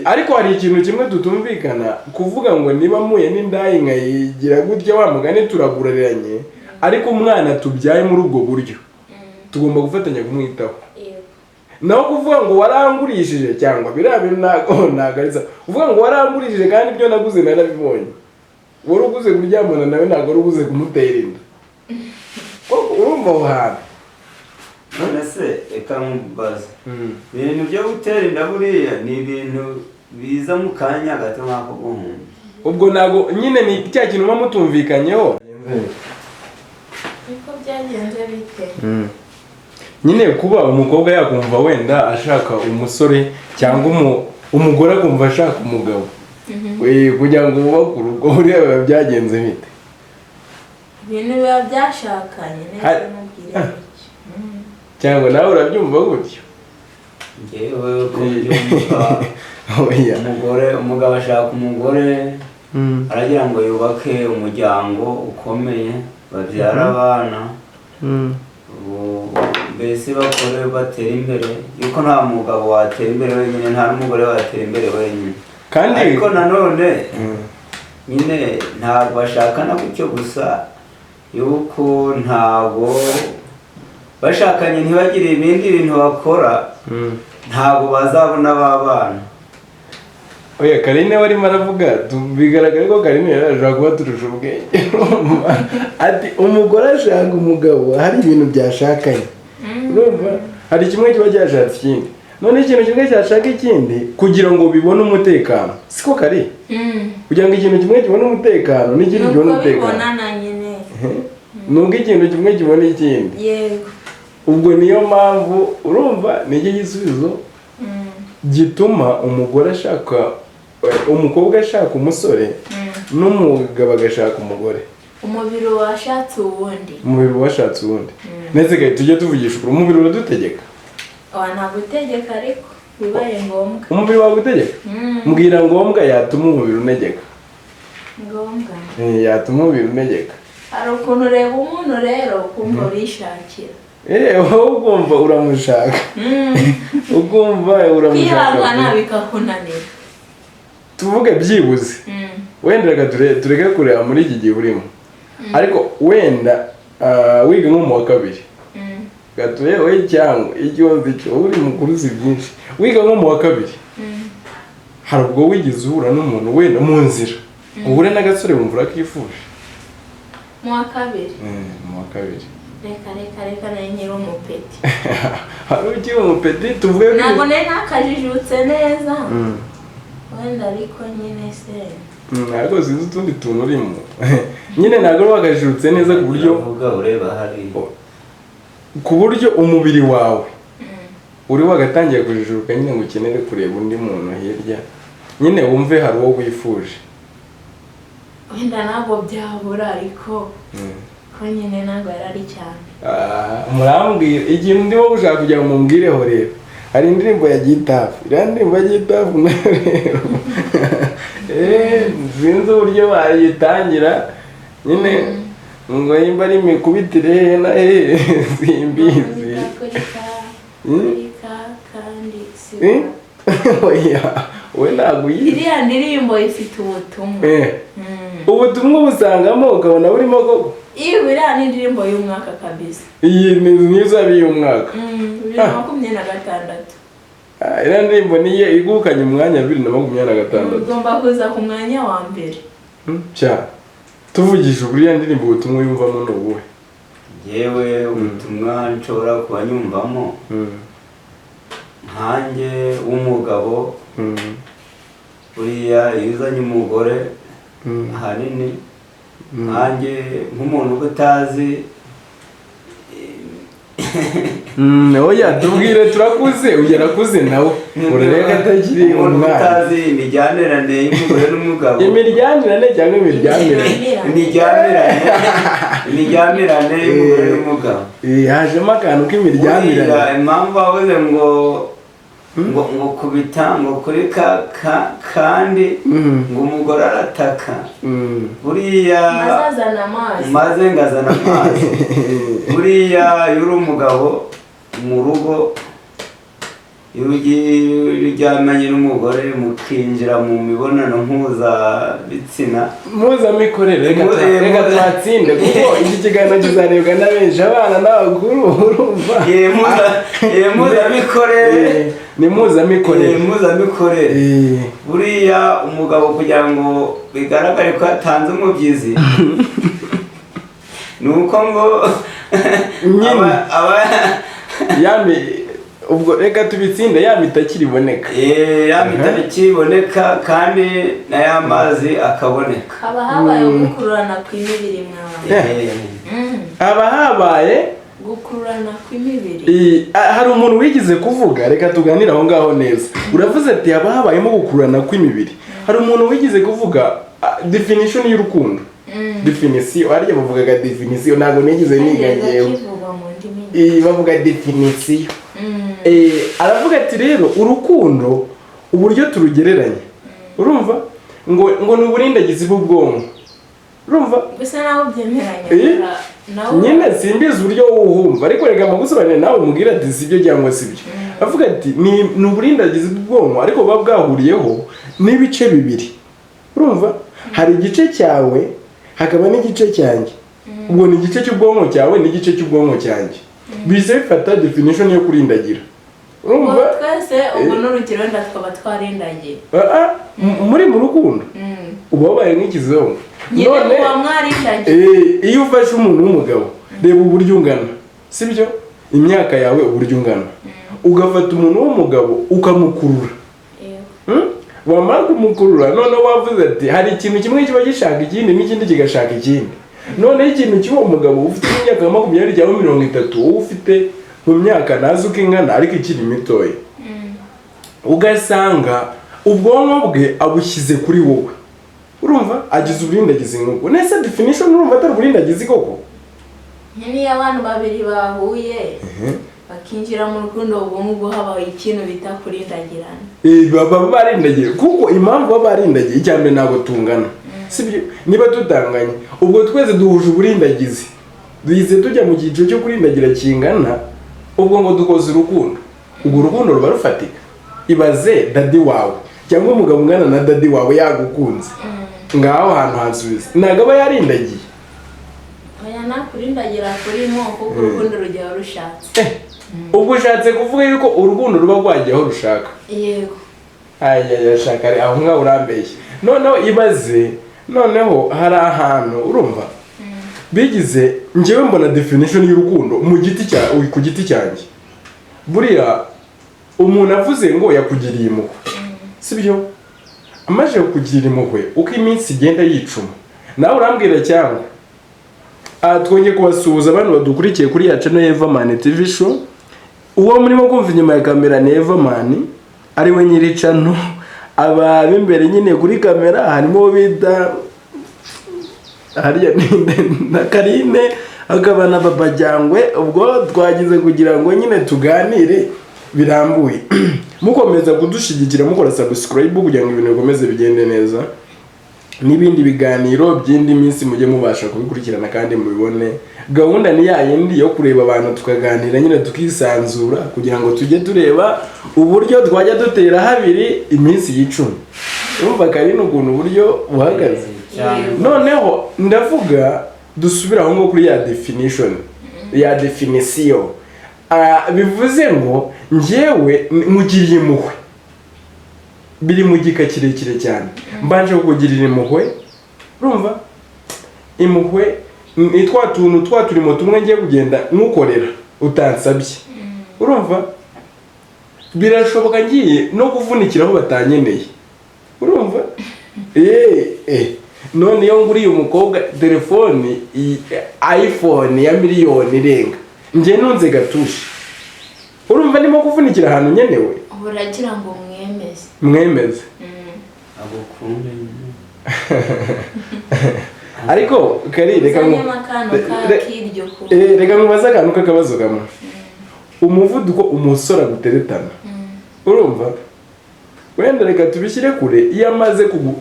Ariko hari ikintu kimwe tutumvikana, kuvuga ngo niba mpuye n'indaya nkayigira gutya, wa mugani turaguraranye, ariko umwana tubyaye muri ubwo buryo tugomba gufatanya kumwitaho. Yego. Naho kuvuga ngo warangurishije cyangwa biriya bintu, ntabwo ari sawa. Kuvuga ngo warangurishije kandi ibyo naguze narabibonye, wari uguze kuryamana nawe, ntabwo wari uguze kumutera inda. Koko urumva aho hantu? None se reka nkubaze, ibintu byo gutera inda buriya ni ibintu biza mu kanya gato nk'ako guhumba. Ubwo ntabwo nyine ni cya kintu muba mutumvikanyeho. Niko byagenze bite? Nyine kuba umukobwa yakumva wenda ashaka umusore, cyangwa umugore akumva ashaka umugabo, kugira ngo bubake urugo, buriya biba byagenze bite? Ibintu biba byashakanye neza. Mubwire iki? Cyangwa nawe urabyumva gutyo? Njyewe uko mbyumva, Oya. umugore, umugabo ashaka umugore aragira ngo yubake umuryango ukomeye, babyara abana, ubu mbese bakore batera imbere, yuko nta mugabo watera imbere wenyine, nta n'umugore watera imbere wenyine. Kandi ariko nanone nyine ntabwo bashakana gutyo gusa, yuko ntabwo bashakanye ntibagire ibindi bintu bakora, ntabwo bazabona ba bana. Oya, Karine we arimo aravuga, bigaragara ko Karine yari ashobora kuba turusha ubwenge. Ati umugore ashaka umugabo hari ibintu byashakanye. Urumva hari kimwe kiba cyashatse ikindi, none ikintu kimwe cyashaka ikindi kugira ngo bibone umutekano, siko kari? Kugira ngo ikintu kimwe kibone umutekano n'ikindi Nuko kibone umutekano. bibonana nyine. Nubwo ikintu kimwe kibona ikindi. Yego. Ubwo niyo mpamvu urumva nicyo gisubizo gituma umugore ashaka, umukobwa ashaka umusore n'umugabo agashaka umugore. Umubiri washatse uwundi. Umubiri washatse uwundi. Ndetse kare tujye tuvugisha ukuri, umubiri uradutegeka. Wa, ntagutegeka, ariko bibaye ngombwa. Umubiri wagutegeka? Mbwira ngombwa yatuma umubiri unegeka. Ngombwa? Yatuma umubiri unegeka. Hari ukuntu ureba umuntu rero ukumva urishakira. Wowe ukumva uramushaka, ukumva uramushaka. Kwihangana bikakunanira. Tuvuge byibuze wenda reka tureke kureba muri iki gihe urimo, ariko wenda wiga nko mu wa kabiri, gatuye we, cyangwa icyo nzi cyo uri mukuru uzi byinshi, wiga nko mu wa kabiri, hari ubwo wigeze uhura n'umuntu wenda mu nzira, uhure n'agasore wumva urakifuje? Mu wa kabiri? Mu wa kabiri. Reka, reka, reka, nari nkiri umupeti. Hari ukiri umupeti, tuvuge ko Ntabwo nari nakajijutse neza wenda, ariko nyine se. Ariko sinzi utundi tuntu urimo nyine, ntabwo uri wakajijutse neza ku buryo Uravuga ureba hariya. Ku buryo umubiri wawe uri wagatangiye kujijuka nyine ngo ukenere kureba undi muntu hirya nyine, wumve hari uwo wifuje. Wenda ntabwo byabura, ariko ko nyine ntabwo yari ari cyane. Ah, murambwira ikintu ndimo gushaka kugira ngo mumbwireho rero, hari indirimbo ya Gitafu, iriya ndirimbo ya Gitafu nayo rero, sinzi uburyo bayitangira nyine, ngo nimba ari imikubitire he na he, simbizi. Kurika. Kurika kandi si Oya, we ntabwo uyizi. Iriya ndirimbo ifite ubutumwa. Ubutumwa ubusangamo ukabona burimo koko? Iyi iriya ni indirimbo y'umwaka kabisa. Iyi ni nizo y'umwaka. 2026. Ah, iriya ndirimbo niyo igukanye umwanya 2026. Ugomba kuza ku mwanya wa mbere. Cya tuvugije ukuri, iriya ndirimbo ubutumwa uyumvamo ni ubuhe? Yewe, ubutumwa nshobora kuba nyumvamo nkanjye w'umugabo, buriya iyo uzanye umugore, ahanini nkanjye nk'umuntu uba utazi. Oya, tubwire, turakuze, uyu arakuze nawe urareka atakiri umuntu umwana. Utazi imijyanirane y'umugore n'umugabo. Imiryamirane cyangwa imiryamire? Imijyamirane y'umugore n'umugabo. Hajemo akantu k'imiryamirane. Buriya impamvu bavuze ngo kubita ngo kuri ka kandi ngo umugore arataka, buriya Mazazana amazi. Maze ngazana amazi. Buriya iyo uri umugabo mu rugo Iyo ugiye uryamanye n'umugore mukinjira mu mibonano mpuzabitsina, Mpuzamikorere, reka reka tuhatsinde kuko iki kiganiro kizarebwa na benshi, abana n'abakuru, urumva? Mpuzamikorere. Ni mpuzamikorere. Mpuzamikorere. Buriya umugabo kugira ngo bigaragare ko yatanze umubyizi ni uko ngo Nyine. aba Yami, ubwo reka tubitsinde, ya mitaki iboneka. Ya mitariki iboneka kandi na ya mazi akaboneka. Haba habaye gukururana kw'imibiri mwawe. Haba habaye Gukururana kw'imibiri. Hari umuntu wigize kuvuga, reka tuganire aho ngaho neza. Uravuze ati haba habayemo gukururana kw'imibiri. Hari umuntu wigize kuvuga definition y'urukundo, definition, harya bavugaga definition, ntabwo nigeze niga Cyongereza ngewe. kivugwa mu ndimi nyinshi. Bavuga definition. Aravuga ati rero urukundo uburyo turugereranya, urumva, ngo ni uburindagizi bw'ubwonko, urumva? Gusa nawe ubyemeranya nawe. Nyine simbizi uburyo wowe uhumva, ariko reka mugusobanurire nawe umubwire ati sibyo cyangwa sibyo. Avuga ati ni uburindagizi bw'ubwonko, ariko buba bwahuriyeho n'ibice bibiri, urumva? Hari igice cyawe hakaba n'igice cyanjye. Ubwo ni igice cy'ubwonko cyawe n'igice cy'ubwonko cyanjye, bihise bifata definition yo kurindagira, Ubwo urumva? twese ubwo n'urugero wenda twaba twarindagiye. Muri mu rukundo uba wabaye nk'ikizungu. Nyine muba mwarindagiye. Iyo ufashe umuntu w'umugabo, reba uburyo ungana, sibyo, imyaka yawe, uburyo ungana, ugafata umuntu w'umugabo ukamukurura. Yego. Wamara kumukurura, noneho wavuze ati hari ikintu kimwe kiba gishaka ikindi n'ikindi kigashaka ikindi. Noneho ikintu cy'uwo mugabo ufite imyaka nka 20 cyangwa 30, wowe ufite mu myaka ntazi uko ingana ariko ikiri mitoya, ugasanga ubwonko bwe abushyize kuri wowe, urumva agize uburindagizi nk'ubwo. Nese definition urumva atari uburindagizi koko? Nyine iyo abantu babiri bahuye bakinjira mu rukundo, ubwo ngubwo habaye ikintu bita kurindagirana. Baba barindagiye, kuko impamvu baba barindagiye, icya mbere ntabwo tungana, sibyo? Niba tutanganye, ubwo twese duhuje uburindagizi, duhise tujya mu cyiciro cyo kurindagira kingana, ubwo ngo dukoze urukundo, ubwo urukundo ruba rufatika. Ibaze daddy wawe cyangwa umugabo ungana na daddy wawe yagukunze, ngaho hantu hansubiza, ntabwo aba yarindagiye? Oya, nta kurindagira kurimo kuko urukundo rujya aho rushatse. Ubwo ushatse kuvuga yuko urukundo ruba rwagiye aho rushaka? Yego. Ayayashaka aho ngaho urambeshye. Noneho ibaze, noneho hari ahantu urumva bigize, njyewe mbona definition y'urukundo mu giti cya ku giti cyanjye, buriya umuntu avuze ngo yakugiriye impuhwe, sibyo? Amaze kukugirira impuhwe, uko iminsi igenda yicuma, nawe urambwira cyangwa aha. Twongeye kubasuhuza abantu badukurikiye kuri ya channel ya Everman TV Show. Uwo murimo kumva inyuma ya kamera ni Everman, ari we nyiri channel. Aba b'imbere nyine kuri kamera harimo uwo bita hariya na Karine, hakaba na Baba Jyangwe. Ubwo twagize kugira ngo nyine tuganire birambuye, mukomeza kudushyigikira mukora subscribe kugira ngo ibintu bikomeze bigende neza, n'ibindi biganiro by'indi minsi mujye mubasha kubikurikirana kandi mubibone. Gahunda ni ya yindi yo kureba abantu tukaganira nyine tukisanzura, kugira ngo tujye tureba uburyo twajya dutera habiri iminsi y'icumi. Urumva Karine ukuntu uburyo buhagaze? Cyane. Noneho ndavuga dusubire aho ngaho kuri ya definition, ya definition. Bivuze ngo njyewe mugiriye impuhwe, biri mu gika kirekire cyane. Mbanje kukugirira impuhwe, urumva impuhwe ni twa tuntu twa turimo tumwe ngiye kugenda nkukorera utansabye, urumva birashoboka ngiye no kuvunikira aho batanyeneye, urumva? None iyo nguriye umukobwa telefoni iPhone ya miliyoni irenga, njye nunze gatushe, urumva ndimo kuvunikira ahantu nkenewe? Ubu uragira ngo mwemeze. Mwemeze. Agukunde nyine. Ariko kari reka Uzanyemo akantu k'iryo ku Reka nkubaze akantu k'akabazo kamwe. Umuvuduko umusore aguteretana, urumva, wenda reka tubishyire kure, iyo amaze kugu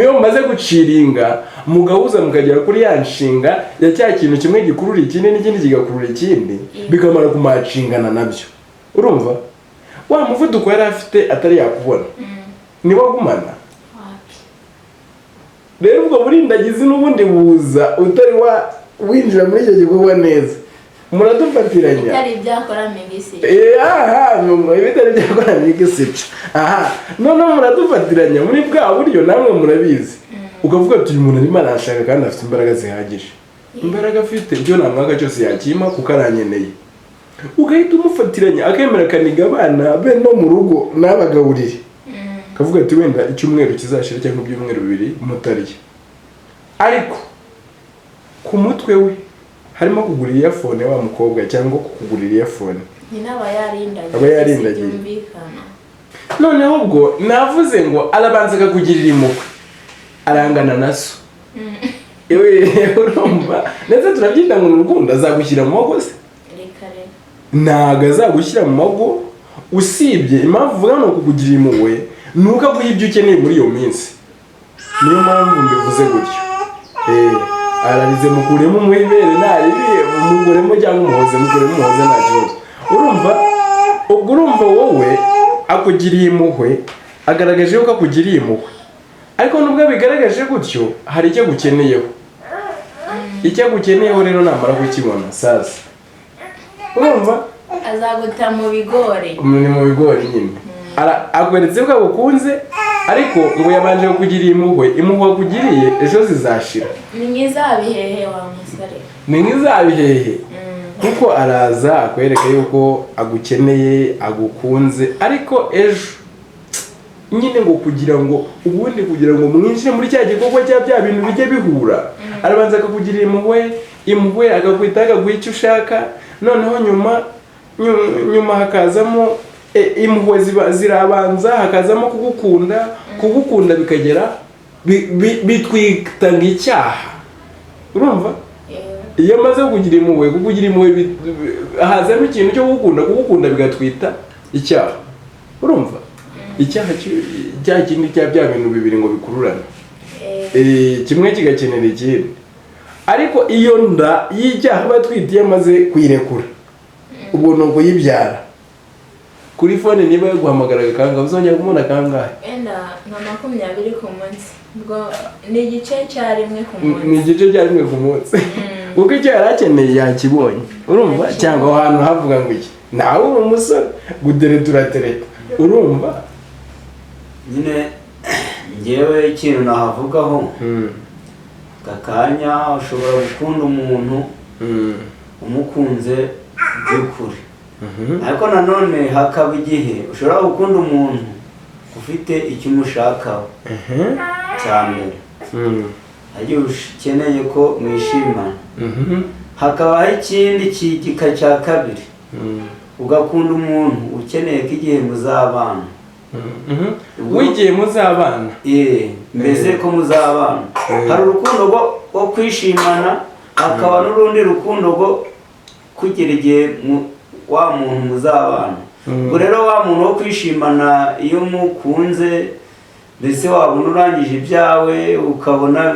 iyo mumaze guciringa mugahuza mukagera kuri ya nshinga ya cya kintu kimwe gikurura ikindi n'ikindi kigakurura ikindi, bikamara kumacingana nabyo, urumva Wa muvuduko yari afite atari yakubona niwo agumana. Wapi. Rero ubwo burindagizi n'ubundi buza utari wa winjira muri icyo gikorwa neza, muradufatiranya. Bitari byakora migisi. Aha ibitari byakora migisica aha, noneho muradufatiranya muri bwa buryo namwe murabizi, ukavuga ati uyu muntu arimo arashaka kandi afite imbaraga zihagije, imbaraga afite ibyo namwaka cyose yakima kuko aranyeneye. Ugahita umufatiranya akemera akaniga abana be no mu rugo n'abagaburire, akavuga ati wenda icyumweru kizashira cyangwa ibyumweru 2 mutarya, ariko ku mutwe we harimo kugura earphone wa mukobwa cyangwa kukugurira earphone. Nyine aba yarindagiye. Aba yarindagiye. Byumvikana. Noneho ubwo navuze ngo arabanza akakugirira impuhwe, arangana na so ewe, urumva, ndetse turabyita ngo ni urukundo. Azagushyira mu mago se? Reka reka. Ntabwo azagushyira mu mago. Usibye impamvu uvuga ni ukukugirira impuhwe, ni uko aguha ibyo ukeneye muri iyo minsi. Niyo mpamvu mbivuze gutyo. Ararize, mukuremo umuhe ibere, naribi umuguremo cyangwa umuhoze, mukuremo umuhoze, nta kibazo. Urumva ubwo, urumva wowe akugiriye impuhwe, agaragaje yuko akugiriye impuhwe, ariko nubwo abigaragaje gutyo hari icyo agukeneyeho. Icyo agukeneyeho rero namara kukibona, sasa urumva azaguta mu bigori. Ni mu bigori nyine. Akweretse ko agukunze, ariko ngo yabanje kukugirira impuhwe. Impuhwe akugiriye ejo zizashira. Ni nk'izabihehe wa musore. Ni nk'izabihehe, kuko araza akwereka yuko agukeneye, agukunze, ariko ejo nyine ngo kugira ngo ubundi kugira ngo mwinjire muri cya gikorwa cya bya bintu bijye bihura, arabanza akakugirira impuhwe, impuhwe akakwita, akaguha icyo ushaka. Noneho nyuma nyuma hakazamo impuhwe zirabanza, hakazamo kugukunda. Kugukunda bikagera bitwita icyaha, urumva? Iyo amaze kugira impuhwe, kukugira impuhwe hazamo ikintu cyo gukunda. Kugukunda bigatwita icyaha, urumva? Icyaha cya kindi cya bya bintu bibiri ngo bikururane, kimwe kigakenera ikindi. Ariko iyo nda y'icyaha aba atwite, iyo amaze kuyirekura, ubwo ni ukuyibyara. Kuri phone niba yaguhamagaraga kangahe, uzongera kumubona kangahe? Wenda nka 20 ku munsi, ubwo ni igice cya rimwe ku Ni munsi. igice cya rimwe ku munsi, kuko icyo yari akeneye yakibonye, urumva? Cyangwa aho hantu havuga ngo iki, nawe uri umusore, gutereta uratereta, urumva? Nyine ngewe ikintu nahavugaho, aka kanya ushobora gukunda umuntu umukunze by'ukuri, ariko nanone hakaba igihe ushobora gukunda umuntu ufite icyo umushakaho cya mbere, igihe ukeneye ko mwishimana. Hakabaho ikindi gika cya kabiri, ugakunda umuntu ukeneye ko igihe muzabana. Wigiye muzabana. Mbese ko muzabana. Hari urukundo rwo kwishimana, hakaba n'urundi rukundo rwo kugira igihe wa muntu muzabana. Ubwo rero wa muntu wo kwishimana, iyo mukunze, mbese wabona urangije ibyawe, ukabona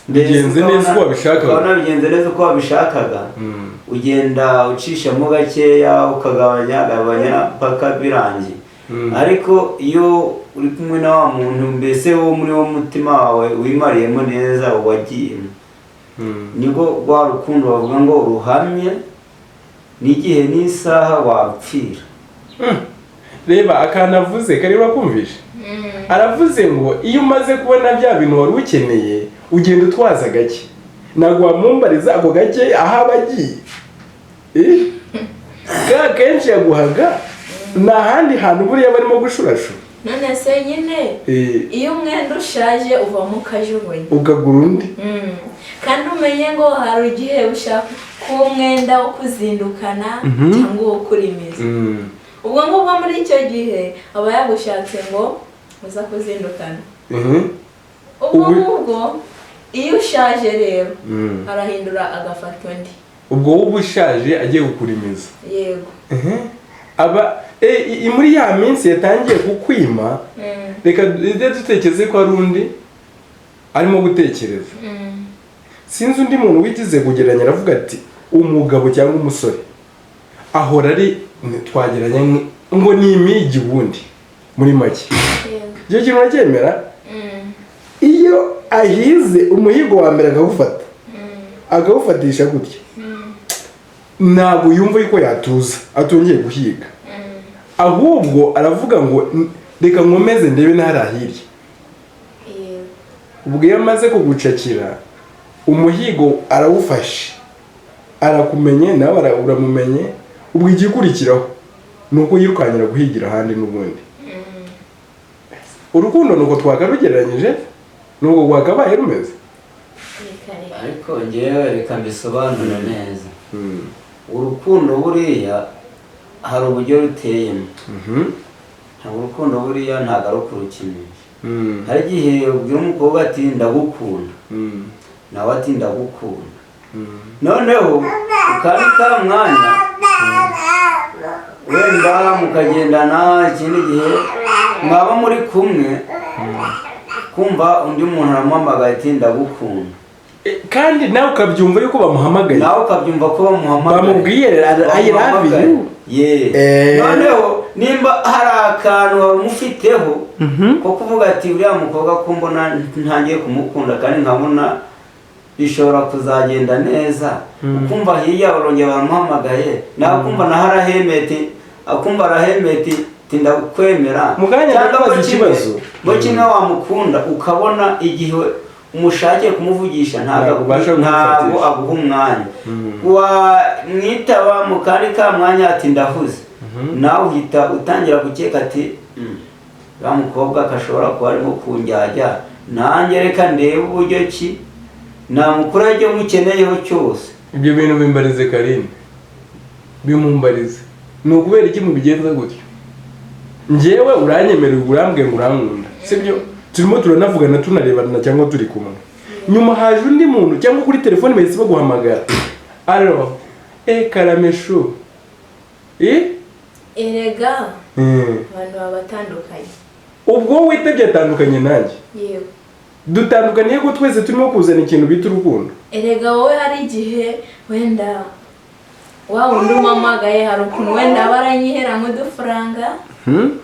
mbese Bigenze neza uko wabishakaga. Ukabona bigenze neza uko wabishakaga, ugenda ucishamo gakeya, ukagabanya gabanya mpaka birangiye. Ariko iyo uri kumwe na wa muntu, mbese wo muri wo mutima wawe wimariyemo neza, wagiyemo, nibwo rwa rukundo bavuga ngo ruhamye n'igihe n'isaha wapfira. Reba akantu avuze kari, urakumvisha? Aravuze ngo iyo umaze kubona bya bintu wari ukeneye, ugenda utwaza gake. Ntabwo wamumbariza ako gake aho aba agiye. Ka kenshi yaguhaga ni ahandi hantu buriya barimo gushurashura. None se nyine iyo umwenda ushaje uvamo ukajugunya, ukagura undi. Kandi umenye ngo hari igihe ushaka ko umwenda wo kuzindukana cyangwa uwo kurimiza. Ubwo ngubwo muri icyo gihe aba yagushatse ngo uza kuzindukana. Ubwo ngubwo iyo ushaje rero arahindura agafata undi. Ubwo wowe ushaje agiye kukurimiza. Yego. Aba muri ya minsi yatangiye kukwima, reka dutekereze ko hari undi arimo gutekereza. Sinzi undi muntu wigize kugereranya, aravuga ati umugabo cyangwa umusore Ahora ari twageranye ngo ni imigi ubundi muri make. Icyo kintu uracyemera? Iyo ahize umuhigo wa mbere akawufata, akawufatisha gutya, ntabwo yumva yuko yatuza atongeye guhiga, ahubwo aravuga ngo: "Reka nkomeze ndebe n'ahari hirya." Ubwo iyo amaze kugucakira, umuhigo arawufashe, arakumenye, nawe uramumenye, ubwo igikurikiraho ni uko yirukankira guhigira ahandi n'ubundi. Urukundo ni uko twakarugereranyije, ni uko rwakabaye rumeze. Reka reka. Ariko ngewe reka mbisobanure neza. Urukundo buriya hari uburyo ruteyemo. Ntabwo urukundo buriya ntabwo ari ukurukinisha. Hari igihe ubwira umukobwa ati: "Ndagukunda," nawe ati: "Ndagukunda." Noneho ukandi ka mwanya wenda mukagendana, ikindi gihe mwaba muri kumwe, kumva undi muntu aramuhamagaye ati: "Ndagukunda." Kandi nawe ukabyumva yuko bamuhamagaye. Nawe ukabyumva ko bamuhamagaye. Bamubwiye "I love you." Ye. Noneho nimba hari akantu bamufiteho ko kuvuga ati: "Uriya mukobwa ko mbona ntangiye kumukunda kandi nkabona bishobora kuzagenda neza," ukumva hirya barongera baramuhamagaye, nawe ukumva naho arahemeye ati, akumva arahemeye ati: "Ndakwemera." Mu kanya Cyangwa ndakubaza mo kimwe- ikibazo. Mo kimwe wamukunda, ukabona igihe umushakiye kumuvugisha ntabwo Ntabwo ubasha ntabwo kumufatisha. aguha umwanya. Wamwitaba mu kandi ka mwanya ati: "Ndahuze," nawe uhita utangira gukeka ati: Uriya mukobwa kashobora kuba arimo kunjyajya, nanjye reka ndebe uburyo ki namukura icyo mukeneyeho cyose." Ibyo bintu bimbarize Karine, bimumbarize. Ni ukubera iki mubigenza gutyo? Njyewe uranyemerera, urambwira ngo urankunda, sibyo? Turimo turanavugana, tunarebana cyangwa turi kumwe, nyuma haje undi muntu cyangwa kuri telefone bahise baguhamagara: "Allo, karame chou." Erega abantu baba batandukanye. Ubwo witabye atandukanye nanjye? Yego. Dutandukaniye ko twese turimo kuzana ikintu bita urukundo. Erega wowe hari igihe wenda wa wundi umamagaye hari ukuntu wenda aba aranyihera nk'udufaranga,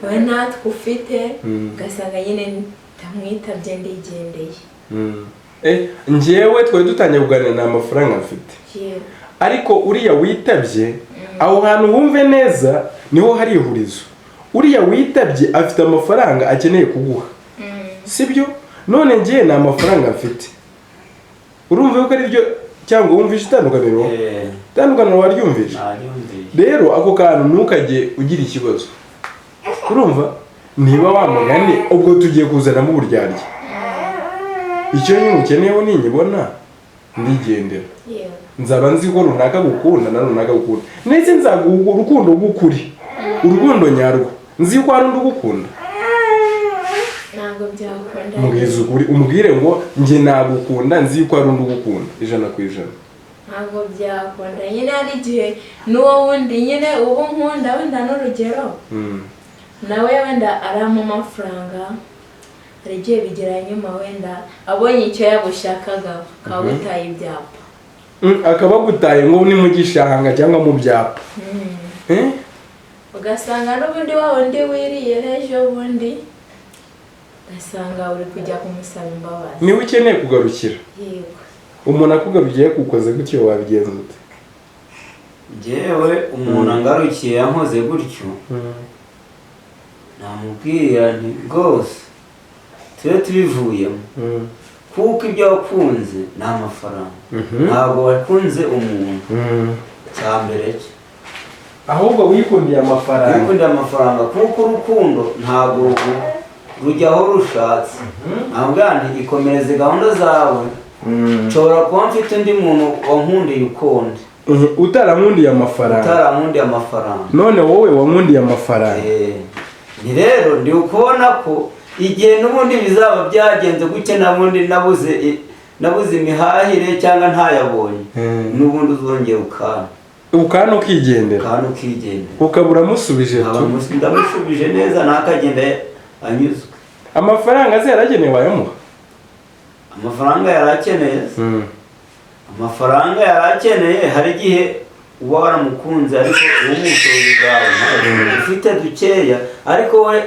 wowe natwe ufite, ugasanga nyine ndamwitabye ndigendeye. Njyewe twari dutangiye kuganira, nta mafaranga mfite. Yego. Ariko uriya witabye, aho hantu wumve neza niho hari ihurizo. Uriya witabye afite amafaranga akeneye kuguha, sibyo? None njye nta mafaranga mfite. Urumva yuko ari byo cyangwa wumvishe itandukaniro? Itandukaniro waryumvishe? Naryumvise. Rero ako kantu ntukajye ugira ikibazo. Urumva niba wa mugani, ubwo tugiye kuzanamo uburyarya. Icyo nyine ukeneyeho ninyibona ndigendera. Yego. Nzaba nzi ko runaka gukunda na runaka gukunda, ndetse nzaguha urukundo rw'ukuri, urukundo nyarwo, nzi ko hari undi ugukunda. Ntabwo byakunda. Mbwiza ukuri, umubwire ngo: "Njye nagukunda nzi ko hari undi ugukunda 100%." Ntabwo byakunda nyine. Hari igihe n'uwo wundi nyine ubu nkunda, wenda n'urugero, nawe wenda arampa amafaranga, hari igihe bigera nyuma wenda abonye icyo yagushakaga akaba agutaye ibyapa. Akaba agutaye ngo ni mu gishanga cyangwa mu byapa. Eh? Ugasanga n'ubundi wa wundi wiriye ejo bundi, ugasanga uri kujya kumusaba imbabazi. Niba ukeneye kugarukira, Yego. umuntu akugarukiye kukoze gutyo, wabigenza ute? Njyewe umuntu angarukiye yankoze gutyo, namubwira nti: "Rwose tube tubivuyemo, kuko ibyo wakunze ni amafaranga, ntabwo wakunze umuntu." Cya mbere cyo Ahubwo wikundiye amafaranga. Wikundiye amafaranga, kuko urukundo ntabwo rujya aho rushatse. Ntabwo nti: "Ikomereze gahunda zawe, nshobora kuba mfite undi muntu wankundiye ukundi." Utarankundiye amafaranga. Utarankundiye amafaranga. None wowe wankundiye amafaranga. Ni rero ndi kubona ko igihe n'ubundi bizaba byagenze gutya, n'ubundi nabuze imihahire cyangwa ntayabonye, n'ubundi uzongera ukana. Ukana ukigendera. Ukana ukigendera. Ukaba uramusubije Nkaba tu. Ndamushubije neza, ntakagenda anyuzwe. Amafaranga se yaragenewe, wayamuha? Amafaranga yari akeneye se? Amafaranga yari akeneye, hari igihe Uba waramukunze, ariko uwo ubushobozi bwawe ufite dukeya, ariko we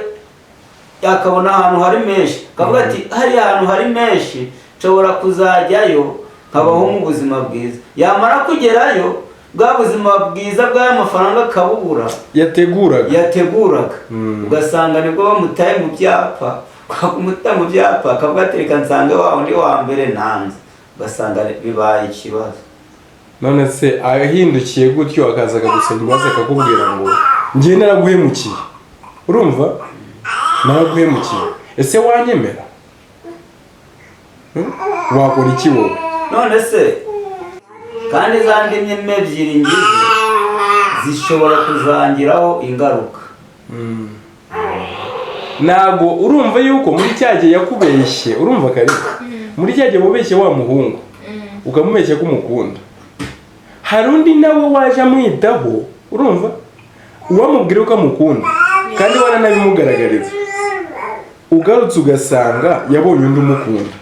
akabona ahantu hari menshi, akavuga ati hariya hantu hari menshi nshobora kuzajyayo nkabaho mu buzima bwiza. Yamara kugerayo, bwa buzima bwiza bw'aya mafaranga akabubura. Yateguraga. Yateguraga. Ugasanga nibwo bamutaye mu byapa. Kumuta mu byapa, akavuga ati reka nsange wa undi wa mbere nanze, ugasanga bibaye ikibazo. None se ahindukiye gutyo, akaza akagusaba imbabazi, akakubwira ngo njye naraguhemukiye, urumva, naraguhemukiye, ese wanyemera? Wakora iki wowe? None se kandi za ndimi ebyiri ngize zishobora kuzangiraho ingaruka. Ntabwo urumva yuko muri cya gihe yakubeshye, urumva kare, muri cya gihe wubeshye wa muhungu, ukamubeshya ko umukunda, hari undi nawe waje amwitaho, urumva, uwamubwira ko amukunda kandi waranabimugaragariza, ugarutse ugasanga yabonye undi umukunda,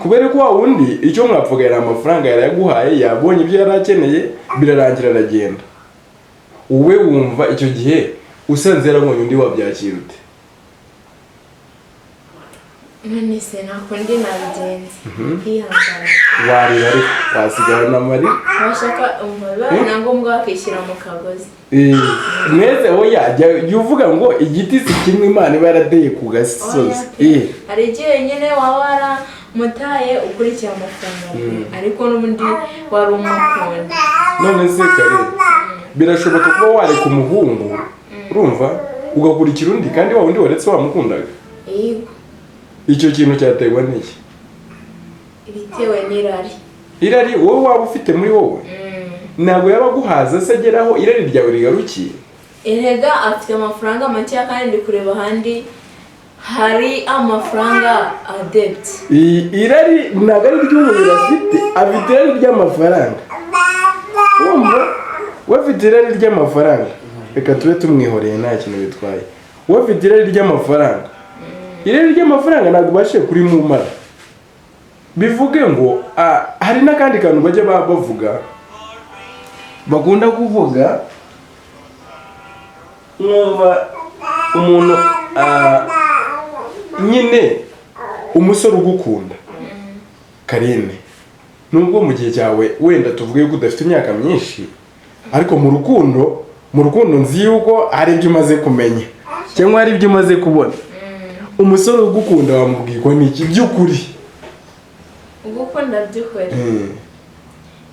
kubera ko wa wundi icyo mwapfuga yari amafaranga, yarayaguhaye, yabonye ibyo yari akeneye, birarangira aragenda. Wowe wumva icyo gihe usanze yarabonye undi wabyakira ute? None se nta kundi nabigenza, kwihangana. Warira, ariko wasigarana amarira. Washaka umva bibaye na ngombwa wakishyira mu kagozi. Mwese oya, jya uvuga ngo igiti si kimwe Imana iba yarateye ku gasozi. Oya pe. Hari igihe nyine waba waramutaye ukurikiye amafaranga pe, ariko n'ubundi wari umukunda. None se kare, birashoboka kuba wareka umuhungu, urumva, ugakurikira undi kandi wa wundi waretse wamukundaga? Yego. Icyo kintu cyaterwa n'iki? Bitewe n'irari. Irari wowe waba ufite muri wowe. Ntabwo yaba aguhaza se ageraho irari ryawe rigarukiye? Erega afite amafaranga makeya, kandi ndi kureba ahandi hari amafaranga adepti. Irari ntabwo ari iry'umubiri afite, afite irari ry'amafaranga. Wumva we afite irari ry'amafaranga, reka tube tumwihoreye, nta kintu bitwaye. We afite irari ry'amafaranga, irari ry'amafaranga ntabwo ubashije kurimumara. Bivuge ngo hari n'akandi kantu bajya bavuga, bakunda kuvuga, mwumva umuntu nyine umusore ugukunda, Karine, nubwo mu gihe cyawe wenda tuvuge yuko udafite imyaka myinshi, ariko mu rukundo nzi yuko hari ibyo umaze kumenya cyangwa hari ibyo umaze kubona. Umusore ugukunda wamubwirwa n'iki by'ukuri? Ugukunda by'ukuri,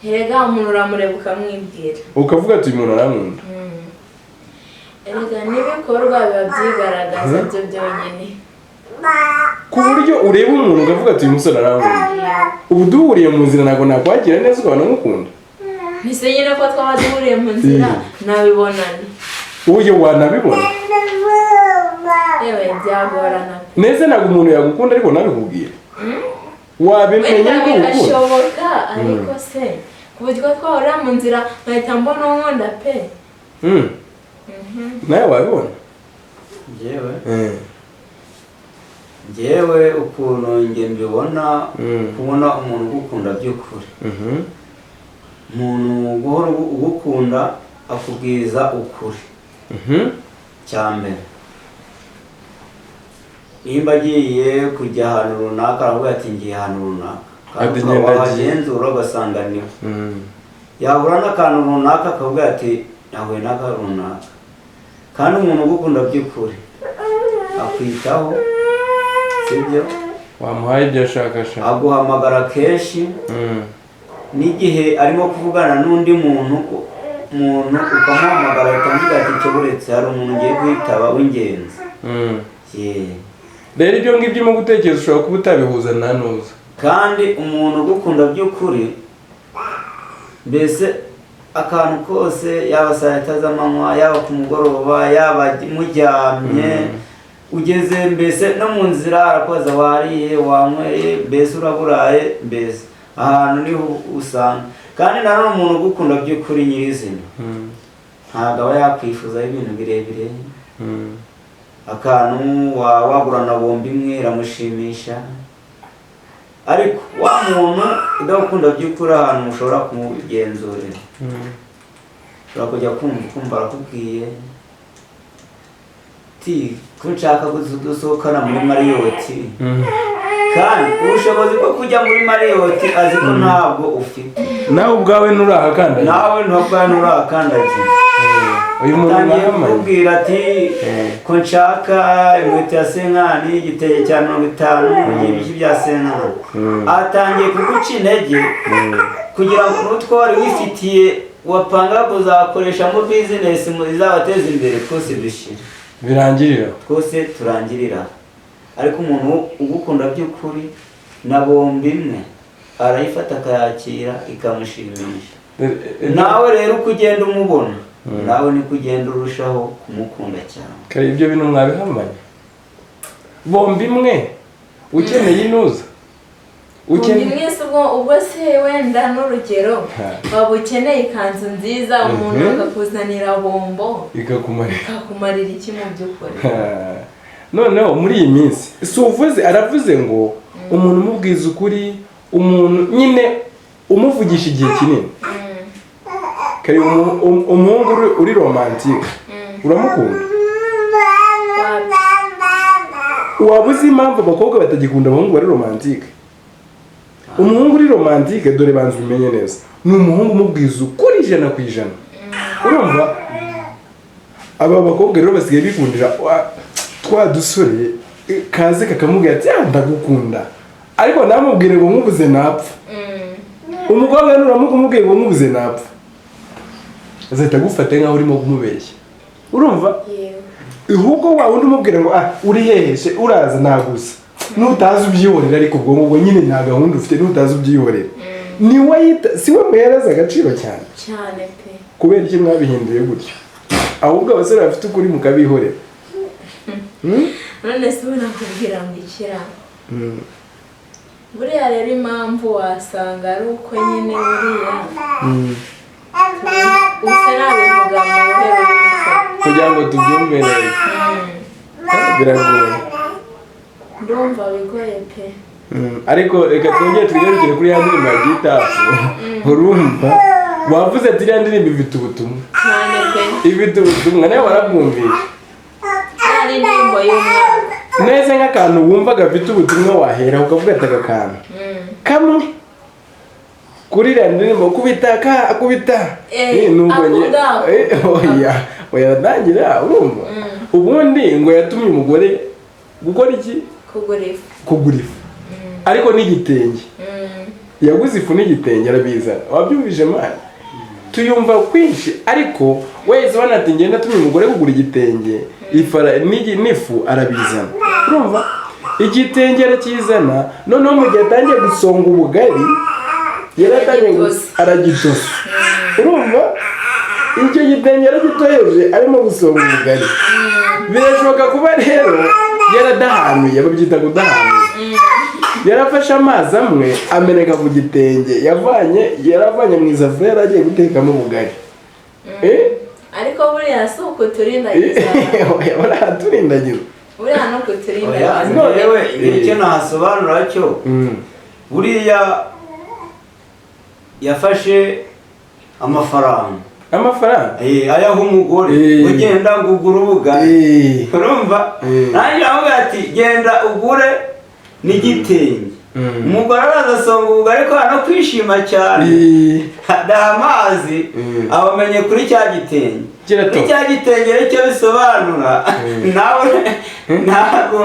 erega umuntu uramureba ukamwibwira. Ukavuga ati uyu muntu arankunda. Erega n'ibikorwa biba byigaragaza byo byonyine. Ku buryo ureba umuntu ukavuga ati uyu musore arankunda, ubu duhuriye mu nzira ntabwo nakwakira neza ukabona ngukunda? Ntise nyine ko twaba duhuriye mu nzira nabibonane. Uyu wanabibona. Yewe, byagorana pe. Neza, ntabwo umuntu yagukunda ariko ntabikubwire, wabimenya Wenda ko ugukunda. Birashoboka, ariko se ku buryo twahurira mu nzira nkahita mbona unkunda pe? Nawe wabibona? Njyewe, njyewe ukuntu njye mbibona, kubona umuntu ugukunda by'ukuri, umuntu guhora ugukunda akubwiza ukuri. Cya mbere, nimba agiye kujya ahantu runaka, aravuga ati ngiye ahantu runaka, kandi Ati, ukaba ngenda agiye. Wahagenzura ugasanga niho. Yahura n'akantu runaka, akavuga ati nahuye n'akantu runaka. Kandi umuntu ugukunda by'ukuri akwitaho, sibyo? Wamuhaye ibyo ashaka sha. Aguhamagara kenshi. N'igihe arimo kuvugana n'undi muntu ukamuhamagara, ahita avuga ati cyo hari umuntu ngiye kwitaba w'ingenzi. Yeah. Rero ibyo ngibyo urimo gutekereza ushobora kuba utabihuza na nuza. Kandi umuntu ugukunda by'ukuri, mbese akantu kose, yaba saa 6 z'amanywa, yaba ku mugoroba, yaba muryamye, ugeze mbese no mu nzira, arakoza wariye, wanyweye, mbese uraburaye, mbese ahantu niho usanga. Kandi nanone umuntu ugukunda by'ukuri nyirizina ntabwo aba yakwifuzaho ibintu birebire. Akantu wagurana bombi imwe iramushimisha. Ariko wa muntu udakunda by'ukuri, ahantu ushobora kumugenzurira. Ushobora kujya kumva arakubwiye ti ko nshaka gusohokana muri Marriott, kandi ubushobozi bwo kujya muri Marriott azi ko ntabwo ufite. Nawe ubwawe nturahakandagira. Nawe ntubwawe nturahakandagira. Uyu muntu atangiye kukubwira ati ko nshaka inkweto ya senkani, igitenge cya 50, ibiki bya senkani. Atangiye kuguca intege kugira ngo n'utwo wari wifitiye wapanga kuzakoreshamo bizinesi izabateza imbere twose dushire. Birangirira. Twose turangirira. Ariko umuntu ugukunda by'ukuri na bombi imwe arayifata akayakira ikamushimisha. Nawe rero uko ugenda umubona, nawe niko ugenda urushaho kumukunda cyane. Kare ibyo bintu mwabihamanye. Bombi imwe ukeneye inuza. Ukeneye mwese ubwo se wenda n'urugero waba ukeneye ikanzu nziza umuntu akakuzanira bombo ikakumarira iki mu by'ukuri? Noneho muri iyi minsi si uvuze aravuze ngo umuntu umubwiza ukuri, umuntu nyine umuvugisha igihe kinini. Kare umuhungu uri romantique uramukunda? Waba uzi impamvu abakobwa batagikunda abahungu bari romantique? Umuhungu uri romantique, dore banza ubimenye neza, ni umuhungu umubwiza ukuri 100%. Urumva aba bakobwa rero basigaye bikundira twa dusore kaze kakamubwira ati ndagukunda, ariko namubwire ngo nkubuze napfa. Umukobwa nuramuka ngo nkubuze napfa, azahita agufata nkaho urimo kumubeshya. Urumva ahubwo wa wundi umubwira ngo uri hehe se, uraza nagusa, nutazi ubyihorera, ariko ubwo ngubwo nyine nta gahunda ufite, nutazi ubyihorera. Ni we yita, si we muhereza agaciro cyane cyane pe. Kubera iki mwabihinduye gutyo? Ahubwo abasore bafite ukuri mukabihorera. None se ubona kubwira ngo ikira buriya rero impamvu wasanga ari uko nyine buriya usa nabivuga mu buryo kugira ngo tubyumve neza biragoye. Ndumva bigoye pe. Ariko reka twongere twigarukire kuri ya ndirimbo ya Gitafu. Urumva wavuze ati iriya ndirimbo ifite ubutumwa cyane pe, ifite ubutumwa, nawe warabwumvishe. Ari indirimbo y'umwana neza nk'akantu wumva gafite ubutumwa wahera ukavuga ati aka kantu kamwe kuri iriya ndirimbo kubita ka kubita oya oya ntangira. Urumva ubundi ngo yatumye umugore gukora iki? Kugura ifu ariko n'igitenge. Yaguze ifu n'igitenge arabizana. Wabyumvise mani? Tuyumva kwinshi, ariko wese ubona ati ngenda tumye umugore kugura igitenge ifara n'ifu arabizana. Urumva igitenge arakizana, noneho mu gihe atangiye gusonga ubugari yaratangiye aragitosa. Urumva icyo gitenge yaragitoheje arimo gusonga ubugari. Birashoboka kuba rero yaradahanuye, babyita kudahanuye. Yarafashe amazi amwe ameneka ku gitenge yaravanye mu isafuriya yaragiye gutekamo ubugari. Ariko buriya si ukuturindagiza. Oya baraturindagiza. Buriya no kuturindagiza. Yewe icyo nasobanura cyo buriya yafashe amafaranga ayaha umugore ugenda ngo ugure ubugari. Urumva nanjye avuga ati genda ugure n'igitenge. Umugore araza asonga ubugari ariko no kwishima cyane adaha amazi abamenye kuri cya gitenge. Kuri cya gitenge nicyo bisobanura nawe ntabwo.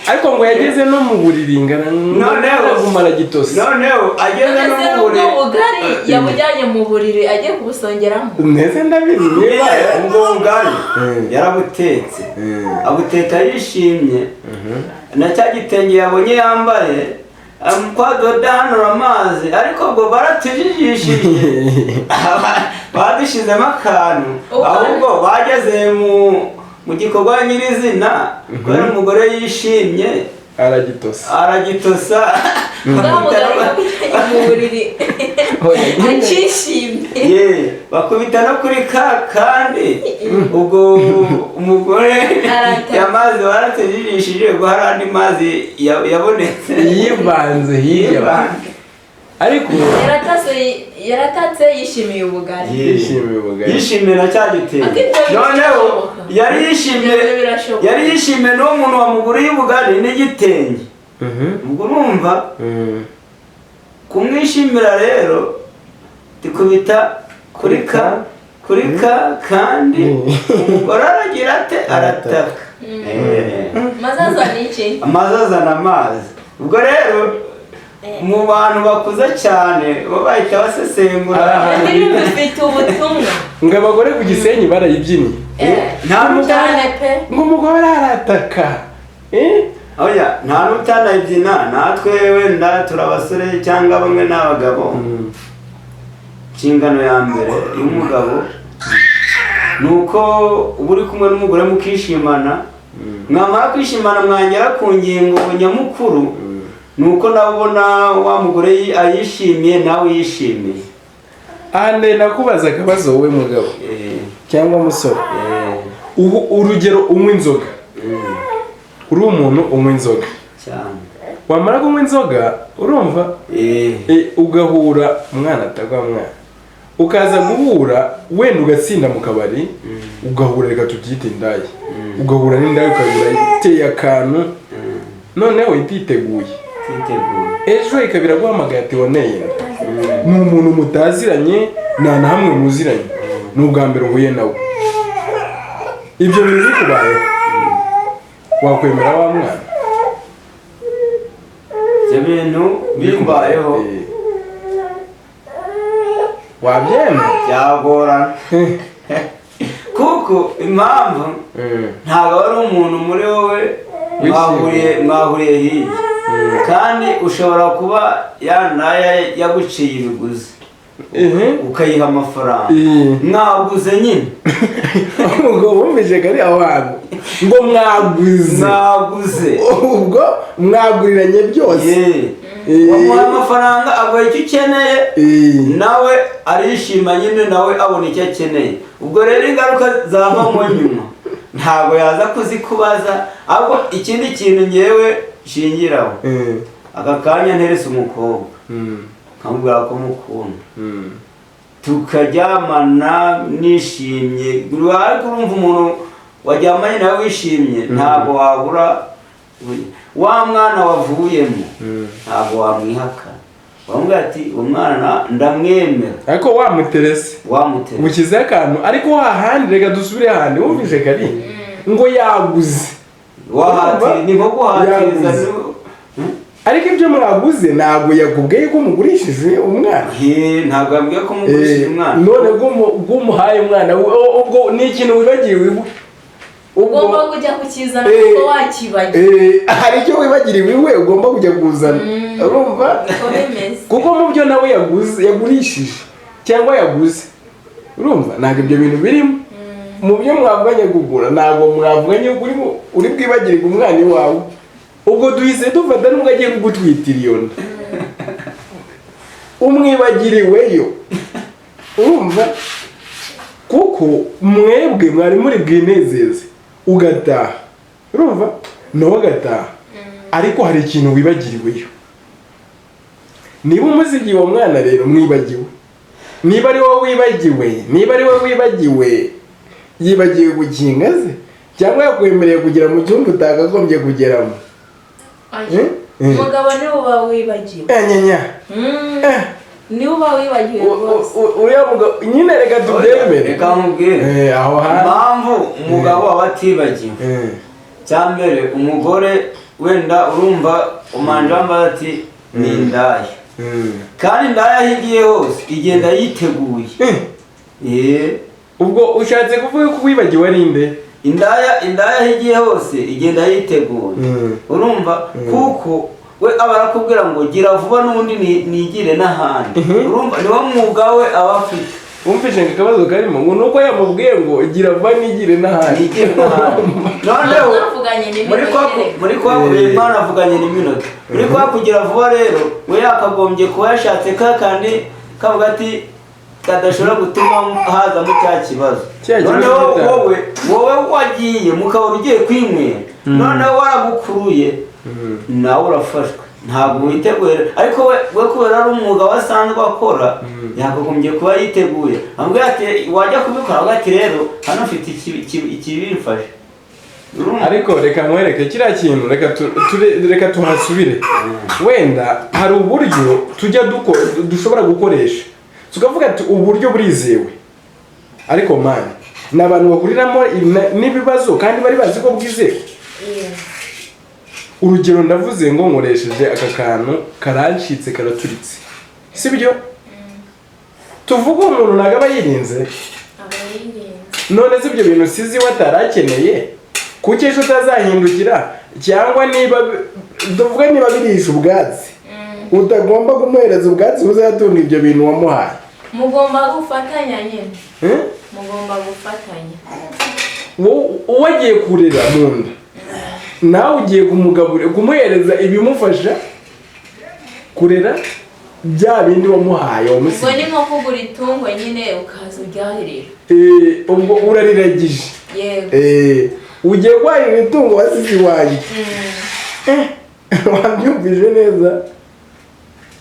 Ariko ngo yageze no mu buriri ngana noneho aragitosa. Noneho ageze no mu buriri ubugari yabujyanye mu buriri agiye kubusongeramo. Neze ndabizi niba ubwo bugari yarabutetse abuteka yishimye na cya gitenge yabonye yambaye kwadodanura amazi, ariko ubwo baratujijishije badushizemo akantu. Ahubwo bageze mu gikorwa nyirizina kubera umugore yishimye aragitosa mu buriri akishimye bakubita no kuri ka kandi ubwo umugore yamazi baratujijishije ubwo hari andi mazi yabonetse yivanze hirya. Ariko yaratatse yishimiye ubugari. Yishimiye ubugari. Yishimiye na cya gitenge. Noneho yari yishimiye, yari yishimiye n'uwo muntu wamuguriye ubugari n'igitenge. Ubwo urumva kumwishimira rero tikubita kuri ka kuri ka kandi umugore aragira ate arataka. Maze azana iki? Maze azana amazi. Ubwo rero mu bantu bakuze cyane bo bahita basesengura. Bifite ubutumwa. Ngo abagore ku Gisenyi barayibyinnye. Nta cyane pe. Ngo umugore arataka. Oya, nta n'utanayibyina, natwe wenda turabasore cyangwa bamwe n'abagabo. Inshingano ya mbere y'umugabo nuko uba uri kumwe n'umugore mukishimana, mwamara kwishimana mwagera ku ngingo nyamukuru nuko nawe ubona wa mugore ayishimiye nawe yishimiye. Ande nakubaza akabazo wowe mugabo cyangwa musore, urugero unywa inzoga, uri umuntu unywa inzoga cyane, wamara kunywa inzoga urumva ugahura umwana atagwa mwana, ukaza guhura wenda ugatsinda mu kabari, ugahura reka tubyite indaya, ugahura n'indaya ukabura iteye akantu, noneho ititeguye ejo ikabira guhamagaye ati waneye ni umuntu mutaziranye nta na hamwe muziranye, ni ubwa mbere uhuye nawe, ibyo bintu bikubayeho wakwemera wa mwana? Ibyo bintu bimbayeho wabyemera byagorana kuko impamvu ntabwo ari umuntu muri wowe mwahuriye hirya, kandi ushobora kuba yanaya yaguciye ibiguzi ukayiha amafaranga mwaguze nyine. Ubwo wumvise kari aho hantu ngo mwaguze, mwaguze ubwo mwaguriranye byose, wamuha amafaranga aguha icyo ukeneye nawe arishima nyine, nawe abona icyo akeneye. Ubwo rero ingaruka zavamo nyuma ntabwo yaza kuzikubaza. Ahubwo ikindi kintu ngewe shingiraho, aka kanya nterese umukobwa nkamubwira ko mukunda, tukaryamana nishimye. Ariko urumva umuntu waryamanye nawe wishimye ntabwo wabura wa mwana wavuyemo, ntabwo wamwihakana. Wamubwira ati umwana ndamwemera, ariko wamuterese mukize akantu. Ariko hahandi reka dusubire hahandi wumvise kari ngo yaguze, ni nko guhatiriza. Ariko ibyo mwaguze ntabwo yakubwiye ko mugurishije umwana. Ntabwo yambwiye ko mugurishije umwana. None bw'umuhaye umwana ubwo ni ikintu wibagiwe iwe, ugomba kujya kukizana kuko wakibagiwe. Hari icyo wibagiriwe iwe ugomba kujya kuzana, urumva? Kuko mu byo nawe yaguze yagurishije cyangwa yaguze, urumva ntabwo ibyo bintu birimo mu byo mwavuganye kugura, ntabwo mwavuganye uri bwibagirwe umwana iwawe. Ubwo duhise dufata nubwo agiye kugutwitira iyo nda umwibagiriweyo, urumva? Kuko mwebwe mwari muri bwinezeze ugataha, urumva nawe agataha, ariko hari ikintu wibagiriweyo. Niba umuzigiye uwo mwana rero mwibagiwe, niba ari wowe wibagiwe, niba ari wowe wibagiwe, yibagiwe gukinga se cyangwa yakwemereye kugera mu cyumba utakagombye kugeramo. Umugabo niwe uba wibagiwe. Niwe uba wibagiwe rwose. Uriya mugabo nyine reka tubyemere. Reka nkubwire impamvu umugabo aba atibagiwe. Cya mbere umugore wenda urumva umanje wambaye ati ni indaya, kandi indaya aho igiye hose igenda yiteguye. Ubwo ushatse kuvuga ko wibagiwe ari nde? Indaya aho igiye hose igenda yiteguye, urumva? Kuko we aba arakubwira ngo gira vuba n'ubundi nigire n'ahandi, urumva niwo mwuga we aba afite. Wumvise ngo akabazo karimo ngo nuko yamubwiye ngo gira vuba nigire n'ahandi, noneho muri kwa Imana avuganye n'iminota muri kwa kugira vuba rero we yakagombye kuba yashatse ka kandi kavuga ati kadashobora gutuma hazamo cya kibazo. Noneho wowe wagiye mukabura ugiye kwinywera, noneho waragukuruye nawe urafashwe. Ntabwo witeguye, ariko we kubera ari umwuga we asanzwe akora, yakagombye kuba yiteguye. Amubwira ati wajya kubikora, avuga ati rero hano mfite ikibimfasha. Urumva? Ariko reka nkwereke kiriya kintu, reka tuhasubire. Wenda hari uburyo tujya dushobora gukoresha tukavuga ati uburyo burizewe, ariko man, ni abantu bahuriramo n'ibibazo kandi bari bazi ko bwizewe. Urugero, ndavuze ngo nkoresheje aka kantu karancitse, karaturitse, sibyo? Tuvuge umuntu ntabwo aba yirinze. Aba yirinze. None se ibyo bintu sizi we atarakeneye, kuki ejo utazahindukira? Cyangwa niba tuvuge niba birisha ubwatsi, utagomba kumuhereza ubwatsi buzatunga ibyo bintu wamuhaye. Mugomba gufatanya nyine. Eh? Mugomba gufatanya. Wowe agiye kurera mu nda, nawe ugiye kumugaburira, kumuhereza ibimufasha kurera bya bindi wamuhaye, Ubwo wamusigiye. ni nko kugura itungo nyine, ukaza uryahirira. Ubwo urariragije. Yego. Ugiye kwahirira itungo wasize iwanjye. Wabyumvise neza?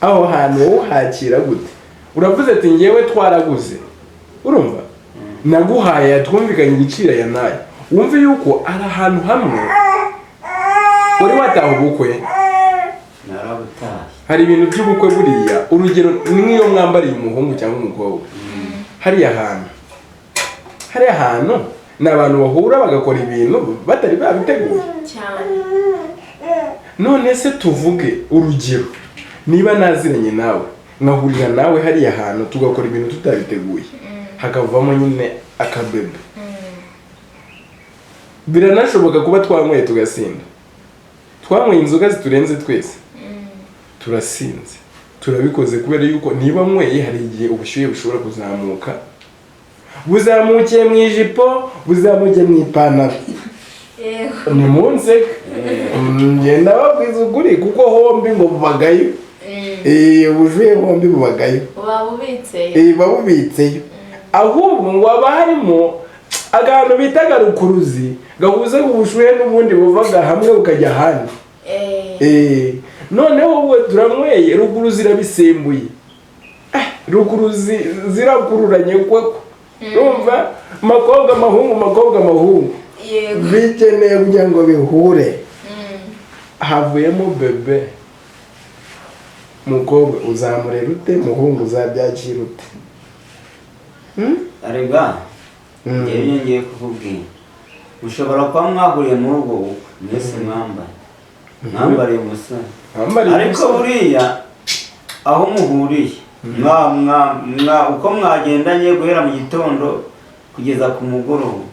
Aho hantu wowe uhakira gute? Uravuze ati ngewe twaraguze, urumva naguhaye, twumvikanye igiciro aya n'aya. Wumve yuko ari ahantu hamwe wari wataha ubukwe. Narabutashye. Hari ibintu by'ubukwe buriya, urugero ni nk'iyo mwambariye umuhungu cyangwa umukobwa hariya hantu ni abantu bahura bagakora ibintu batari babiteguye. Cyane. None se tuvuge urugero niba naziranye nawe, nkahurira nawe hariya hantu, tugakora ibintu tutabiteguye, hakavamo nyine akabebe, biranashoboka kuba twanyweye tugasinda, twanyweye inzoga ziturenze twese, turasinze, turabikoze, kubera yuko niba nyweye hari igihe ubushyuhe bushobora kuzamuka, buzamukiye mu ijipo, buzamukiye mu ipantaro. Yego. Ni munseke, ngenda babwiza ukuri, kuko hombi ngo bubagayo. Ubushyuhe hombi bubagayo. Buba bubitseyo. Buba bubitseyo, ahubwo ngo haba harimo akantu bita rukuruzi gahuza ubushyuhe n'ubundi buvaga hamwe bukajya ahandi. Noneho ubwo turanyweye, rukuruzi irabisembuye, rukuruzi zirakururanye koko, urumva, makobwa mahungu, makobwa mahungu, bikeneye kugira ngo bihure, havuyemo bebe. Mukobwa uzamurera ute? Muhungu uzabyakira ute? Arega ngewe iyo ngiye kukubwira, ushobora kuba mwahuriye muri ubwo bukwe mwese mwambaye, mwambariye umusore, Mwambariye ariko umusore. Buriya aho muhuriye, mwa mwa mwa uko mwagendanye guhera mu gitondo kugeza ku mugoroba,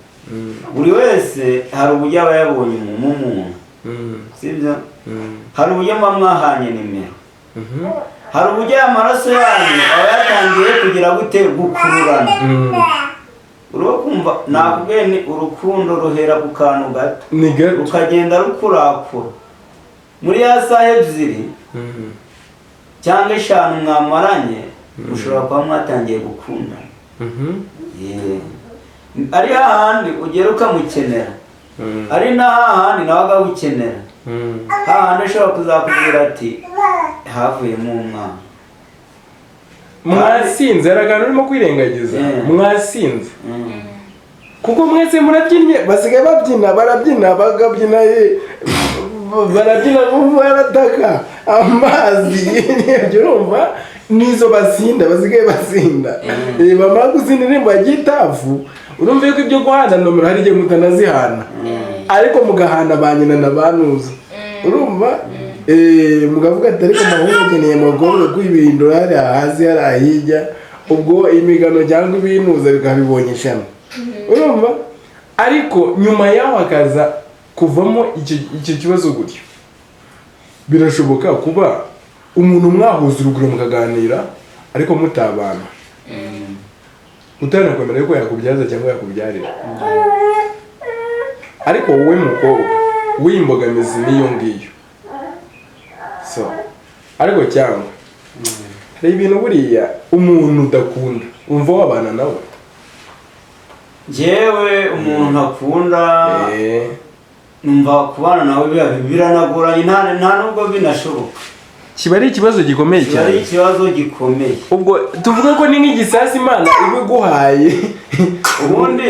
buri wese hari uburyo aba yabonye mu muntu, sibyo? Hari uburyo muba mwahanye nimero, hari uburyo aya maraso yanyu aba yatangiye kugira gute, gukururana. Urimo kumva? Nakubwiye ni urukundo ruhera ku kantu gato, Ni gato. rukagenda rukurakura muri ya saha 2 cyangwa 5 mwamaranye, mushobora kuba mwatangiye gukundana. Yeah. Ari hahandi ugera ukamukenera, ari na hahandi nawe akagukenera, hahandi ushobora kuzakubwira ati havuyemo umwana. Mwasinze, hari akantu urimo kwirengagiza. Mwasinze, kuko mwese murabyinnye, basigaye babyina, barabyina, bakabyina, barabyina, barataka amazi. Ibyo urumva nizo basinda, basigaye basinda. Bamara gusinda indirimbo ya gitafu, urumva yuko ibyo guhana nomero hari igihe mutanazihana, ariko mugahana ba nyina na banuza, urumva, mukavuga ati ariko mahungu ukeneye mugorore kwibindura hariya hasi, hariya hirya, ubwo imigano cyangwa ibinuza bikaba bibonye ishami, urumva. Ariko nyuma yaho hakaza kuvamo icyo kibazo gutyo. Birashoboka kuba umuntu mwahuza urugwiro mukaganira, ariko mutabana, utanakwemera yuko yakubyaza cyangwa yakubyarira. Ariko wowe mukobwa w'imbogamizi n'iyo ngiyo, so ariko cyangwa hari ibintu buriya umuntu udakunda, umva wabana nawe? Njyewe umuntu akunda, numva kubana nawe biba biranagoranye, nta nubwo binashoboka. Kiba ari ikibazo gikomeye Kiba ari cyane. ikibazo gikomeye. Ubwo tuvuge ko ni nk'igisasu Imana iba iguhaye. Ubundi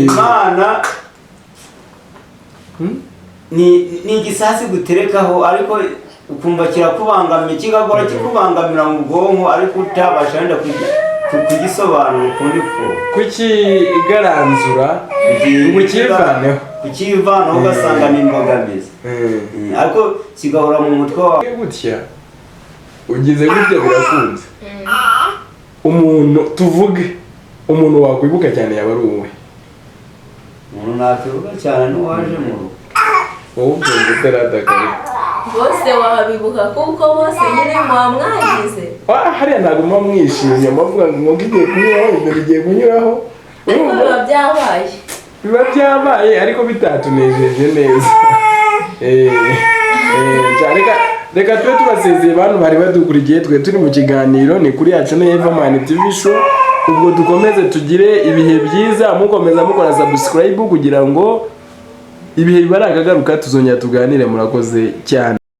Imana ni igisasi guterekaho, ariko ukumva kirakubangamiye, kigahora kikubangamira mu bwonko, ariko utabasha wenda kugisobanura ukundi ko Kukigaranzura ngo ukivaneho. Kukivanaho ugasanga ni imbogamizi. Ariko kigahora mu mutwe wawe. Gutya ugize gutya birakunze. Umuntu, tuvuge umuntu wakwibuka cyane yaba ari uwe? Umuntu nakwibuka cyane n'uwaje mu rugo. Wowe ubyumva utaradakara? Bose wabibuka kuko bose nyine muba mwagize. Ah, hariya ntabwo muba mwishimye, mubavuga ngo inkoko igiye kunyuraho, ibyo bigiye kunyuraho. Ariko Urumva? biba byabaye. Biba byabaye ariko bitatunejeje neza. Reka tube tubasezeye, bantu bari badukurikiye. Twe turi mu kiganiro, ni kuri yacu ni Everman TV Show. Ubwo dukomeze tugire ibihe byiza, mukomeza mukora subscribe kugira ngo ibihe biba ari akagaruka tuzongera tuganire. Murakoze cyane.